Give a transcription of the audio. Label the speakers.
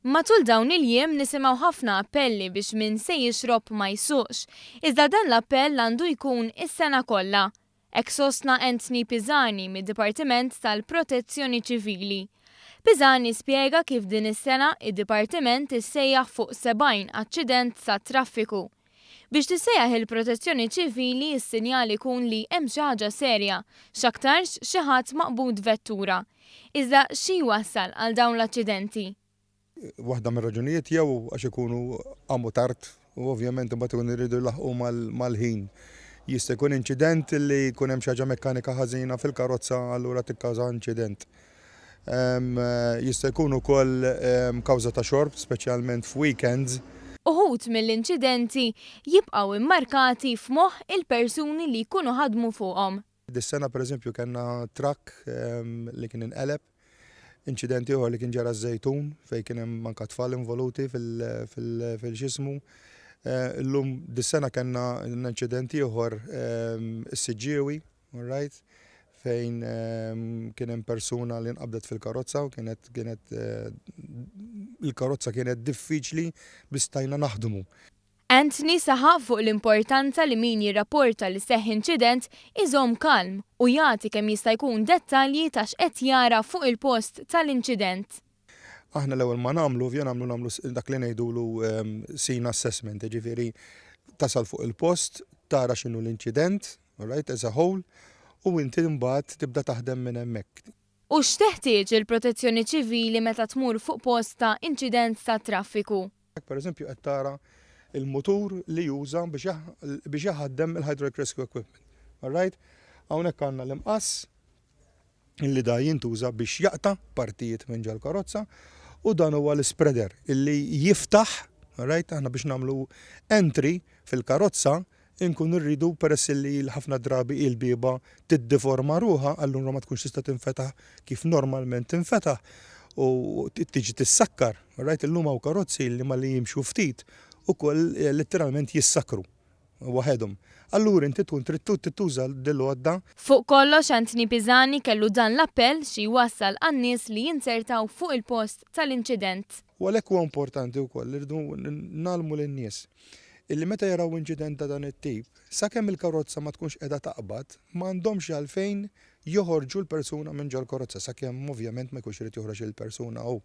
Speaker 1: Matul dawn il-jiem nisimgħu ħafna appelli biex min se jixrob ma jsuqx, iżda dan l-appell għandu jkun is-sena kollha. Hekk sostna Anthony Pisani mid-Dipartiment tal-Protezzjoni Ċivili. Pisani spjega kif din is-sena id-Dipartiment issejjaħ fuq 70 aċċident tat-traffiku. Biex tissejjaħ il-Protezzjoni Ċivili s-sinjal ikun li hemm xi ħaġa serja, x'aktarx xi ħadd maqbud vettura. Iżda xi jwassal għal dawn l-aċċidenti?
Speaker 2: Waħda mir-raġunijiet jew għax ikunu qamu tard u ovvjament imbagħad ikunu jridu jlaħqu mal-ħin. Jista' jkun inċident li jkun hemm xi ħaġa mekkanika ħażina fil-karozza, allura tikkawża inċident. Jista' jkun ukoll kawża ta' xorb, speċjalment f'weekends.
Speaker 1: Uħud mill-inċidenti jibqgħu immarkati f'moħħ il-persuni li jkunu ħadmu fuqhom.
Speaker 2: Dis-sena, pereżempju, kellna trakk li kien inqeleb, inċident ieħor li kien ġara ż-Żejtun fejn kien hemm anke tfal involuti fil-xismu. Illum dis-sena kellna inċident ieħor is-Siġġiewi, right, fejn kien hemm persuna li nqabdet fil-karozza u kienet il-karozza kienet diffiċli biex stajna naħdmu.
Speaker 1: Anthony saħaq fuq l-importanza li min jirrapporta li seħħ inċident iżomm kalm u jagħti kemm jista' jkun dettalji ta' x'qed jara fuq il-post tal-inċident.
Speaker 2: Aħna l-ewwel ma nagħmlu, ovvja nagħmlu dak li ngħidulu scene assessment, ġifieri tasal fuq il-post, tara x'inhu l-inċident, right, as a whole, u inti mbagħad tibda taħdem minn hemmhekk.
Speaker 1: U x'teħtieġ il-Protezzjoni Ċivili meta tmur fuq post ta' inċident ta' traffiku?
Speaker 2: Per eżempju, qed tara il-mutur li juża biex jaħdem il-hydraulic rescue equipment. All right? Hawnhekk għandna l-imqass illi da jintuża biex jaqta' partijiet minn ġol-karozza u dan huwa l-spreader illi jiftaħ, right? Aħna biex nagħmlu entry fil-karozza inkunu rridu, peress li ħafna drabi il-bieba tiddiforma ruħha, allura ma tkunx tista' tinfetaħ kif normalment tinfetaħ u tiġi tissakkar. Right? Illum hawn karozzi li malli jimxu ftit ukoll letteralment jissakru waħedhom. Allura inti tkun trid tuża dil-għodda.
Speaker 1: Fuq kollox, Anthony Pisani kellu dan l-appell xi jwassal għan-nies li jinsertaw fuq il-post tal-inċident.
Speaker 2: U għalhekk huwa importanti wkoll li rridu ngħallmu lin-nies illi meta jaraw inċident ta' dan it-tip, sakemm il-karozza ma tkunx qiegħda taqbad, m'għandhomx għalfejn joħorġu l-persuna minn ġol-karozza, sakemm ovvjament ma jkunx irid joħroġ il-persuna hu.